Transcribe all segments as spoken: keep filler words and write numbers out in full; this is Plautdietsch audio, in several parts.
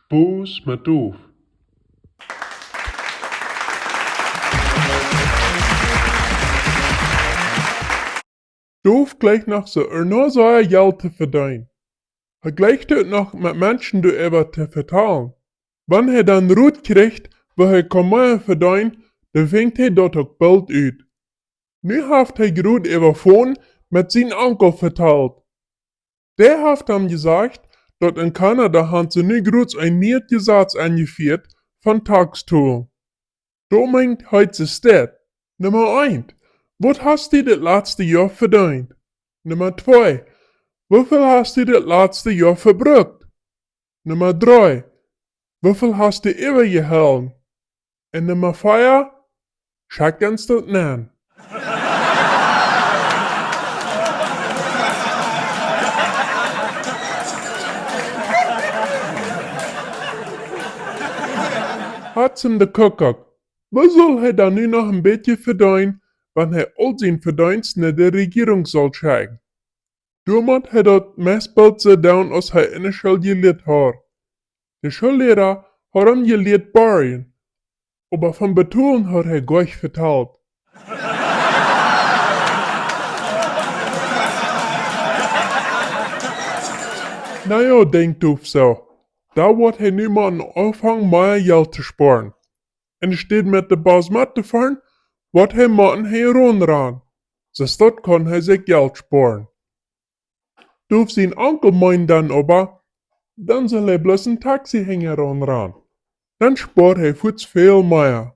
Booz met Doof. Doof jleicht noch soo enorm sea Jelt to vedeenen. Hee jleicht uk noch met Menschen doaräwa to vetalen. Wan hee dan Rot kjricht, woo hee kaun mea vedeenen, dan finjt hee daut uk boolt ut. Nu haft hee jrod äwa Phone met sien Onkel vetalt. Dee haft am jesajcht, daut en Kanada han see nu jrod een nieet Jesaz enjefieet von Tax tolen. Doa meent hee, see steit: Numma eent: Waut hast du daut latste Joa vedeent? Numma twee: Woo väl hast du daut latste Joa vebrukt? Numma dree: Woo väl hast du äwajehoolen? Un Numma vea: Schekj ons daut nenn. Hauts em de Kuckuck, woo saul hee dan nu noch een bät vedeenen, wan hee aul sien Vedeenst no de Rejierunk saul schekjen? Doa mott hee daut meist boolt soo doonen aus hee enne School jelieet haud. De Schoolliera haud am jelieet borjen, oba von betolen haud hee goanich vetalt. Na jo, denkjt Doof soo, dan woat hee nu mau aunfangen mea Jelt to spoaren. Enne Städ met de Bos met to foaren, woat hee mau hia rom rannen. Soo daut kaun hee sikj Jelt spoaren. Doof sien Onkel meent dan oba, dan saul hee bloos een Taxi hinjaraun rannen. Dan spoat hee fuaz väl mea.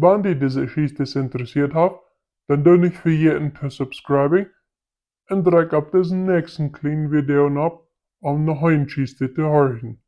Wan die dise Jeschicht interessieet haft, dan doo nich vejäten to subscriben un drekj opp disen näakjsten kjlienen Video nopp, om noch eene Jeschicht to horchen.